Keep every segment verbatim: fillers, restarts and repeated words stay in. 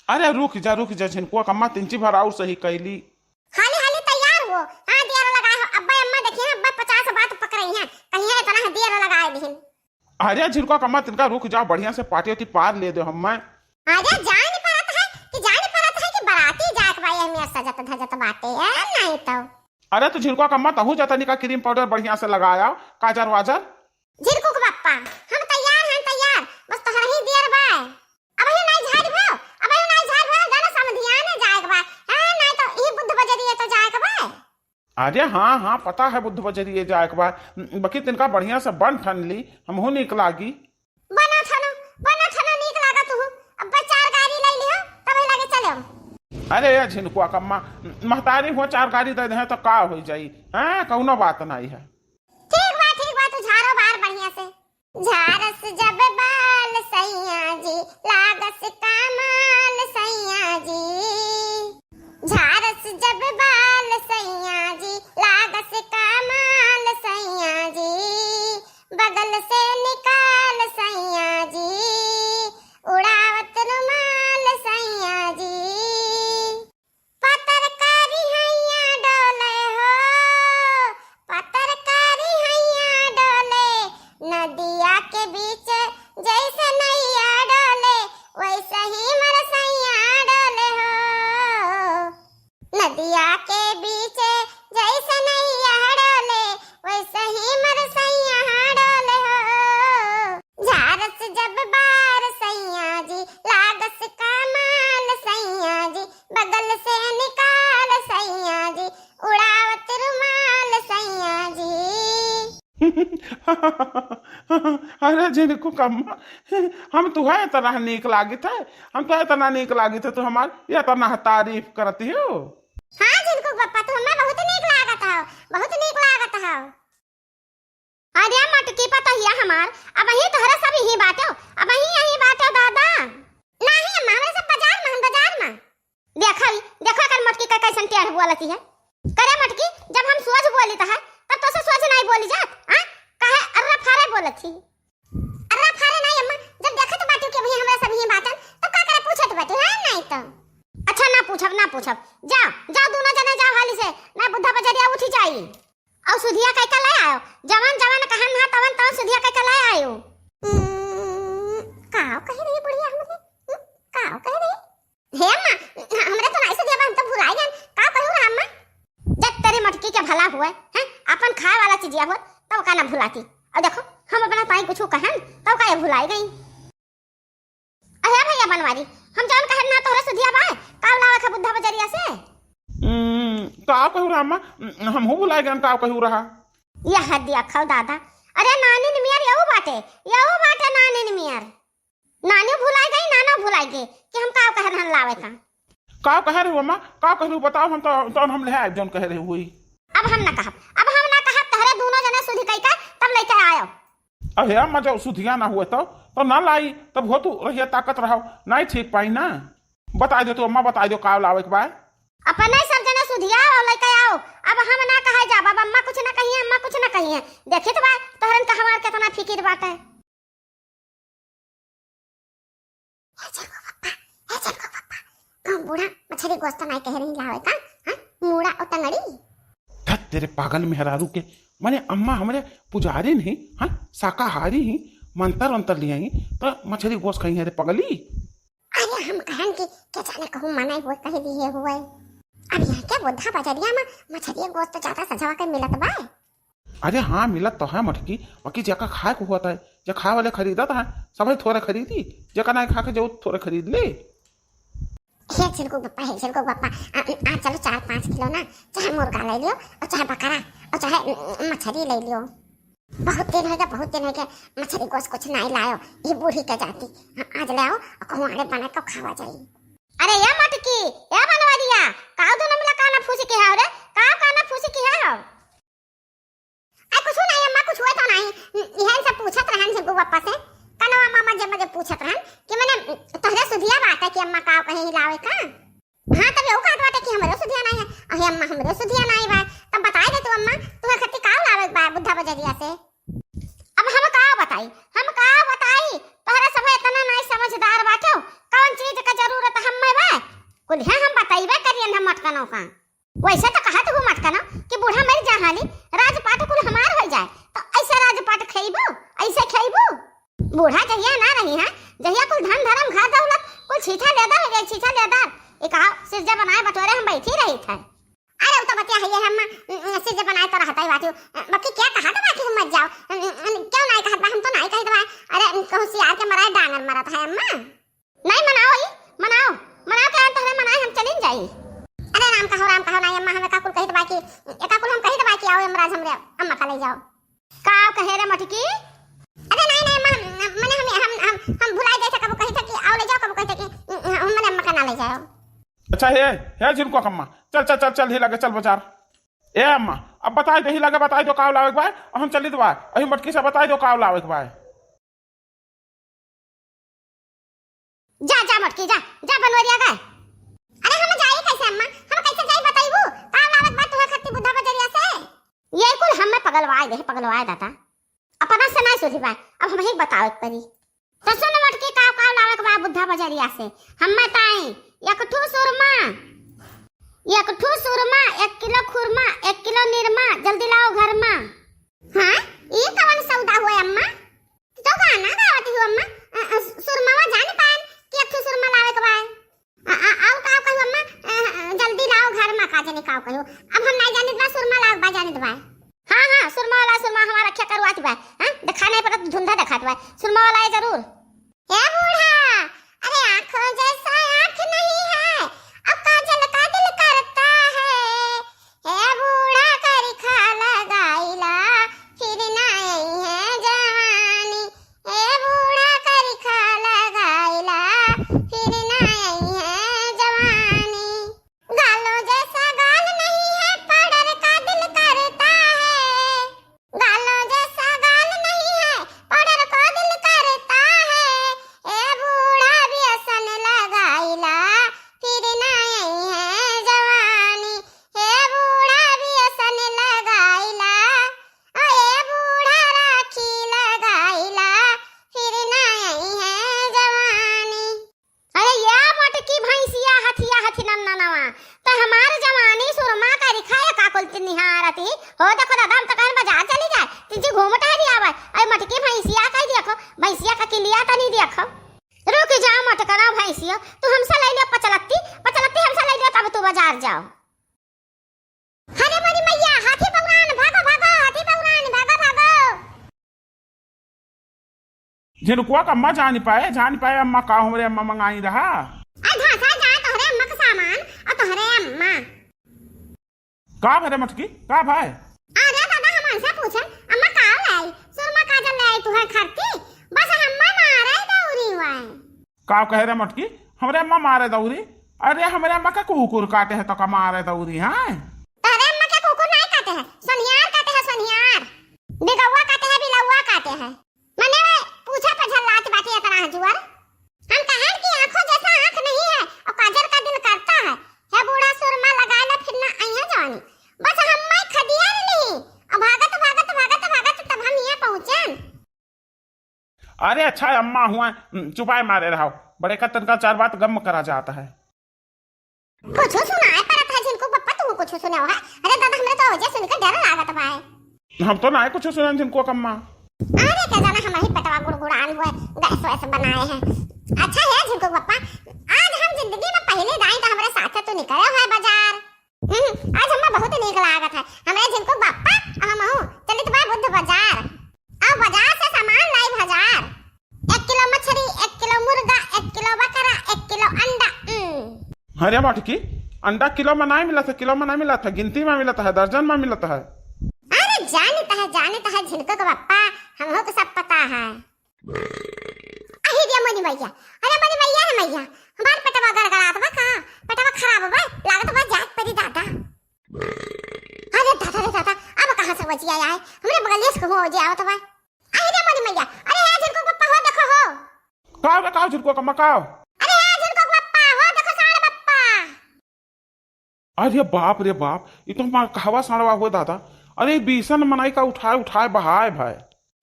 अरे रुक जा, रुक जा झिनकुआ कम्मा, तिंची भर और सही कैली। हाली हाली तैयार हो। हाँ, देर लगाए हो। अब्बा अम्मा देखिए, अब्बा पचास बात पकड़ई हैं, कहीं है इतना देर लगाए दिहिन। अरे झिनकुआ कम्मा, तिनका रुक जाओ, बढ़िया से पार्टी वार्टी पार ले दो हम्मे। अरे जान परत है कि जान परत है कि बराती जाए के बा, एहमे सजत धजत बाटे, ए, नहीं तो। अरे तो झिनकुआ कम्मा, तहू जतनी का cream powder बढ़िया से लगाया, काजर वाजर। झिनकू के पप्पा, हम तैयार हैं, तैयार, बस तोहरा ही देर बा। अबहियो नाई झाड़ भो, अबहियो नाई झाड़ भो, जाना समधियाने जाए के बा। हाँ, नाई तो ई बुद्ध बजरिए तो जाए के बा। अरे हाँ, हाँ, पता है बुद्ध बजरिए जाए के बा, बकी तिनका बढ़िया से बन ठन ली, हमहू नीक लागी। बना ठनो, बना ठनो नीक लागत हूँ। अब बस चार गाड़ी ले लियो, तब लगे चलो। अरे ये झिनकुआ कम्मा, महतारी हुआ चार गाड़ी दे दे तो का हो जाई? हाँ, कौनो बात नहीं है। ठीक बा, ठीक बा, तू झाड़ो बाहर बढ़िया से। झारस जब बाल सैया जी, लागस कमाल सैया जी। झारस जब बाल सैया जी, लागस कमाल सैया जी। बगल से निकाल सैया जी, उड़ावत रुमाल सैया जी। पतर कारी हैया डोले हो, पतर कारी हैया डोले, नदिया के बीच जैसे नैया डोले, वैसे ही मोर सैया डोले हो। नदिया के बीच जैसे नैया डोले, वैसे ही मोर सैया डोले हो। झारस जब बार सैया जी, लागस कमाल सैया जी, बगल से निकाल सैया जी, उड़ावत रुमाल सैया जी। अरे झिनकू कम्मा, हम तुहे इतना नीक लागित है, हम तुहे इतना नीक लागित है, तू हमार इतना तारीफ करती हो। हाँ झिनकू पप्पा, तू हमें बहुत नीक लागत हो, बहुत नीक लागत हो। अरे मटकी पतहिया हमार, अबहीं तोहरे सब यहीं बाटो, अबहीं यहीं बाटो दादा। नाही अम्मा, हमरे सब बाजार में, बाजार में। देखा, देखा कर मटकी का कैसन टेढ़ बोलती है। करे मटकी, जब हम सोझ बोलित है, तब तोसे सोझ नाई बोली जात, हाँ? काहे अर्रा फारे बोलत ही? अर्रा फारे नाई अम्मा, जब देखत बाटू कि अबहीं हमरा सब यहीं बाटन, तब का करे पूछत बाटू, हाँ? नाई तो। अच्छा, ना पूछब, ना पूछब। जाओ, जाओ, दोनों जने जाओ हाली से, ना बुद्धा बजरिया उठी जाई। और सुधिया कह के ले आयो, जवन जवन कहन हा तवन तवन सुधिया कह के ले आयो। हम्म, काव कह रही बुढ़िया हमरे? हम्म, काव कह रही? हे अम्मा, हमरे तो नाई सुधिया बा, हम तो भुलाई गन। काव कहू रहा अम्मा? जब तेरे मटकी के भला हुए, हैं? अपन खाए वाला चीजिया होत, तब का ना भुलाती। और देखो, हम अपना ताई कुछ कहन, तब का ये भुलाई गई। अरे भैया बनवारी, हम जौन कहन ना तोहरे सुधिया बा, काव लावे खा बुद्धा बजरिया से? हम्म, काव कहू रहा अम्मा? हमहू भुलाई गन काव कहू रहा। यह देखो दादा, अरे नानी निमियर यहू बाटे, यहू बाटे नानी निमियर। नानी भुलाई गई, नानो भुलाई गई कि हम काव कह रहन लावे का। काव कह रहे हो अम्मा? काव कह रहे हो बताओ, हम तो, तो हम ले आए जौन कह रहे हुई। अब हम ना कहब, अब हम ना कहब, तोहरे दोनों जने सुधि कई का तब लेके आयो। अरे अम्मा, जब सुधिया ना हुए तो, तो ना लाई, तब हो तू रहिया ताकत रहो, नाई ठीक पाई ना। बताई दो तू अम्मा, बताई दो का लावे के बा। अपने सब जने सुधिया और लेके आओ, अब हम ना कहे जाब, अब अम्मा कुछ ना कहिए, अम्मा कुछ ना कहिए। देखित बा तोहरन का हमार केतना फिकिर बाटे। हे झिनकू पप्पा, हे झिनकू पप्पा, हम बूढ़ा मछरी गोश्त नाई कह रही लावे का, हाँ? मूड़ा और टंगड़ी। धत तेरे पागल मेहरारू के, माने अम्मा हमरे पुजारी नहीं, हाँ? शाकाहारी ही, मंतर अंतर लिया ही, तो मछरी गोश्त खाई है रे पगली। अरे हम कहन कि के जाने कहूँ मनाई हुए कह दिए हुए। अब यहाँ के बुद्धा बजरिया में मछरी गोश्त ज्यादा सजवा के मिलत बा। अरे हाँ, मिलत तो है मटकी, बाकी जेका खाए को होता है, जे खाए वाले खरीदत है, सभी थोड़े खरीदी, जेका नहीं खा के जो थोड़े खरीद ले। हे झिनकू पप्पा, हे झिनकू पप्पा, आ, आ चलो चार पाँच किलो ना, चाहे मुर्गा ले लियो और चाहे बकरा और चाहे, उम, मछली ले लियो। बहुत दिन हो गया, बहुत दिन हो गया, मछली गोश्त कुछ नहीं लायो, ये बूढ़ी के जाती। हाँ, आज ले आओ और कहूँ आड़े बना के खावा जाई। अरे या मटकी, या बनवरिया, काव दोनों मिला काना फूसी के हाव रे, काव काना फूसी के हाव? आ, कुछ नहीं अम्मा, कुछ हुआ तो नहीं। इहन सब पूछत रहन झिनकू पप्पा से, कनवा मामा जे मजे पूछत रहन कि मने तोहरे सुधिया बाटे कि अम्मा काव कहीं हिलावे का? हाँ, तब यहू कहत बाटे कि हमरो सुधिया नहीं है। अहे अम्मा, हमरो सुधिया नहीं बा। तब बताई दे तू अम्मा, तुहे खती काव लावे के बा बुद्धा बजरिया से? अब हम काव बताई, हम काव बताई? तोहरे सब इतना नहीं समझदार बाटो, कौन चीज का जरूरत हम्मे बा, का। वैसे तो कहत हूँ मटकनो कि बूढ़ा मर जा हाली, राजपाट कुल हमार हो जाए, तो ऐसे राजपाट खइबू, ऐसे खइबू? बूढ़ा जहिया ना रही हैं, जहिया कुल धन धर्म घर दौलत कुल छीछा लेदर हो जाए, छीछा लेदर। एक आओ सिरजा बनाए बटोरे हम बैठी रही थे। अरे उ तो बतिया है ये हम, उम, सिरजा बनाए तो रहता ही बाटी। बाकी क्या कहा था बाटी मत जाओ, उम, उम, क्यों नहीं कहत बा, हम तो नहीं कहत बा। अरे कहूँ सियार के मराए डांगर मरत है अम्मा। नहीं मनाओ ई, मनाओ, मनाओ के अंत हमें मनाए हम चलिन जाई। अरे राम कहो, राम कहो, नहीं अम्मा हमें का कुल कहित बा कि, एका कुल हम कहित बा कि आओ यमराज हमरे अम्मा का ले जाओ। का कहे रे मटकी? अरे नहीं, नहीं अम्मा, हम, मने हम, हम, हम, हम भुलाई जाए थे, कबो कहित कि आओ ले जाओ, कबो कहित कि, हम मने अम्मा का ना ले जाओ। अच्छा हे, हे झिनको कम्मा, चल, चल, चल, चल ही लगे, चल बाजार। ए अम्मा, अब बताई दे ही लगे, बताई दो का लावे के बा, हम चलित बा, अही मटकी से बताई दो का लावे के बा। जा, जा मटकी, जा, जा बनवरिया गए। अरे हम जाई कैसे अम्मा, हम कैसे जाई बताइबू? का लावत बा तुहे खत्ती बुद्धा बजरिया से? ये कुल हमें पगलवाए दे, पगलवाए दाता। अपना से नहीं सोची पाए, अब हम ही बतावे के पड़ी। तो सुन मटकी, का, का लावे के बा बुद्धा बजरिया से? हम बताई, एक ठू सुरमा, एक ठू सुरमा, एक किलो खुरमा, एक किलो निरमा, जल्दी लाओ घर मा। हाँ, ये कवन सौदा हुआ अम्मा? तो गाना गावत हो अम्मा, अ, अ, सुरमावा जान पान कि एक ठो सुरमा लावे के बा। अ, अ, आउ का कहू अम्मा, अ, अ, जल्दी लाओ घर मा का जाने का कहू। अब हम नहीं जानित बा, सुरमा लाओ बा जानित बा। हाँ, हाँ, सुरमा वाला, सुरमा हमारा क्या करवात बा? हाँ, दिखा नहीं पड़त, धुंधा दिखात बा। सुरमा वाला है जरूर। ए बूढ़ा, अरे आँखों जैसा आँख नहीं है, अब काजल का दिल करता है। ए बूढ़ा करिखा लगाइला, फिर ना आई है जवानी। ए बूढ़ा करिखा लगाइला, फिर ना आई है जवानी। गालों जैसा गाल नहीं है, पाउडर का दिल करता है। गालों जैसा गाल नहीं है, पाउडर का दिल करता है। ए बूढ़ा व्यसन लगाइला, फिर ना आई है जवानी। ए बूढ़ा व्यसन लगाइला, ओ ए बूढ़ा राखी लगाइला, फिर ना आई है जवानी। अरे या मोटकी भैंसिया हथिया हथि नन्ना नवा, त हमार जवानी सुरमा करिखा या का कुल निहारती हो। देखो दादा, हम तो कहन बाजार चली जाए, तिजी घूम टहरी आवे। अरे मोटकी भैंसिया कह देखो, भैंसिया का किलिया तनी देखो। रुक जाओ मोटकना भैंसियो, तू हमसे ले ले पचलत्ती, पचलत्ती हमसे ले ले, तब तू बाजार जाओ। अरे मोरी मैया, हाथी बौरान, भागो, भागो, हाथी बौरान, भागो, भागो। झिनकुआ का अम्मा जानी पाए, जानी पाए अम्मा का हमरे अम्मा मंगाई रहा। अरे धासा जा तोहरे अम्मा का सामान और तोहरे अम्मा। का भरे मटकी, का भाई? अरे दादा, हम उनसे पूछे, अम्मा का ले आई? सुरमा काजल ले आई तू है खरती? बस हम मारे दौरी हुआ है। का कहे रे मटकी? हमरे अम्मा मारे दौरी? अरे हमरे अम्मा के कुकुर काटे है तो का मारे दौरी है? तोहरे अम्मा के कुकुर नहीं काटे है, सोनियार काटे है, सोनियार। बिगौआ काटे है, बिलौआ काटे है। मने वे पूछे पे झल्लात बाटी इतना हजुअर। हम कहन कि आँखों जैसा आँख नहीं है और काजल का दिल करता है। हे बूढ़ा सुरमा लगा ले फिर ना आई है जवानी। बस हम मैं खदिया ली और भागत, भागत, भागत, भागत तब हम यहाँ पहुँचन। अरे अच्छा अम्मा हुआ, चुपाए मारे रहो, बड़े का तनका चार बात गम करा जाता है। कुछ सुनाए परत है झिनकू बप्पा, तू कुछ सुनाओ है। अरे दादा, हमरे तो वजह सुन के डर लागत बाए। हम तो नाय कुछ सुनन झिनकू कम्मा। अरे का जाना, हम ही पेटवा गुड़गुड़ान हुए, गैस वैस बनाए हैं। अच्छा है झिनकू बप्पा, आज हम जिंदगी में पहली दाई तो हमरे साथ तू निकले हुए बाजार। हम्म, आज हमें बहुत नीक लागत है। हमरे झिनकू बापा, हम हूँ चलित बा बुद्ध बाजार। अब बाजार से सामान लाई हजार। एक किलो मछली, एक किलो मुर्गा, एक किलो बकरा, एक किलो अंडा। हम्म। अरे मटकी, अंडा किलो में नहीं मिलत है, किलो में नहीं मिलत है, गिनती में मिलत है, दर्जन में मिलत है। अरे जानित है, जानित है झिनकू के बापा, हमहू के सब पता है। अही रे मोरी मैया, अरे मोरी मैया रे मैया, हमार पेटवा गड़गड़ात बा का? पेटवा खराब बा, लागत बा जात परी दादा। अरे दादा रे दादा, अब कहाँ से बचिया आए? हमरे बगलिया से कहूँ ओजे आवत बा। अही रे मोरी मैया, अरे हे झिनकू पप्पा हो, देखो हो। का हो बे, का हो झिनकू कम्मा, का हो? अरे हे झिनकू पप्पा हो, देखो साढ़ पप्पा। अरे बाप रे बाप, ई तो हमार कहवा सड़वा हुए दादा। अरे बीसन मनई का उठाए उठाए बहाए भाई।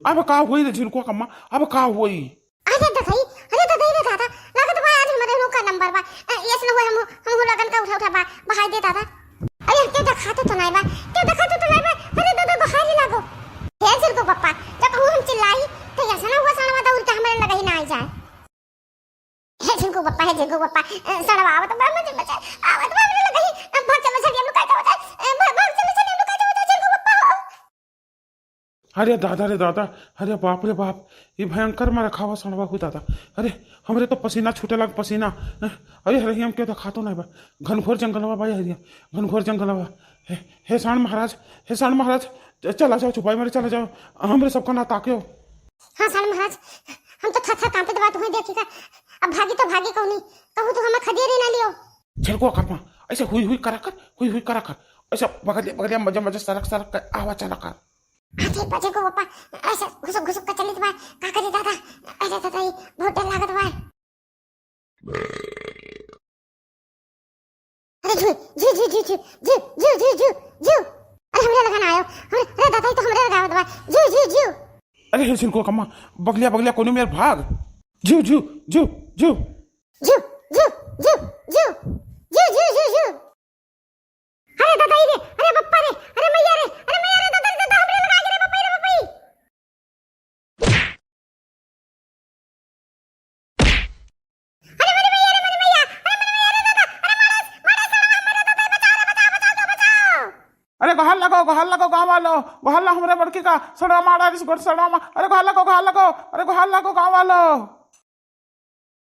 अब का होई रे झिनकुआ कम्मा, अब का होई? अरे ददई, अरे ददई रे दादा, लागत बा आज हमरे लोग का नंबर बा। अ, यस न हुआ, हम, हम हो लगन का उठा, उठा बा, बहाई दे दादा। अरे, केउ देखात तो नाई बा, केउ देखात तो नाई बा। अरे दादा, बहाई लागो। हे झिनकू बप्पा, जब कहूँ हम चिल्लाई, तो यस न हुआ, सड़वा दौड़ के हमरे लगही ना आई जाए। हे झिनकू बप्पा, हे झिनकू बप्पा, अ, सड़वा आवत बा, मुझे बचा, आवत बा, हमरे लगही, अ, भाग चलो, झड़िया में काटा हो जाए, अ, भाग, भाग चलो, झड़िया में काटा हो जाए, झिनकू बप्पा हो। अरे दादा रे दादा, अरे बाप रे बाप, ई भयंकर मार खावा सड़वा हुई दादा। अरे हमरे तो पसीना छूटे लाग पसीना। अरे हरिया में केउ देखातो नाई बा, घनघोर जंगलवा बा हरिया, घनघोर जंगलवा। हे, हे साँड़ महाराज, हे साँड़ महाराज, च-, चला जाओ छुपाई मारे, चला जाओ, हमरे सबका ना ताक्यो। हाँ साँड़ महाराज, हम तो थर थर कांपत बा तुहैं देखी का। अब भागी तो भागी कौनी, कहूँ तू हमें खदेरी ना लियो। झिनकुआ कर्मा, ऐसे हुई हुई करा कर, हुई हुई करा कर, ऐसे बगलिया बगलिया मजे मजे सरक सरक कर आवा चला कर। हाँ, ठीक बा, झिनकू बप्पा, ऐसे घुसुक घुसुक के चलित बा, का करी दादा, अरे दादा, ई बहुत डर लागत बा। अरे झू, झू, झू। अरे हमरे लगा ना आयो, हमरे, अरे दादा, ई तो हमरे लगा आवत बा, झू, झू, झू। अरे हे झिनकुआ कर्मा, बगलिया बगलिया कोनो मेर भाग, झू, झू, झू, झू। झू, झू, झू, झू। झू, झू, झू, झू। अरे दादा, ई रे, अरे बप्पा रे, अरे मैया रे, अरे मैया रे, दादा रे, दादा, हमरे लगा गिरे, बप्पा रे, बप्पा रे। अरे मेरे मैया रे, मेरे मैया, अरे मेरे मैया रे, दादा, अरे मारे, मारे, सड़वा, मारे, दादा, बचाओ रे, बचाओ, बचाओ, बचाओ। अरे गोहार लगो, गोहार लगो, गाँव वालो, गोहार लगो, हमरे बड़की का सड़वा मारा, इस गोड़ सड़वा मा-, अरे गोहार लगो, गोहार लगो, अरे गोहार लगो, गाँव वालो।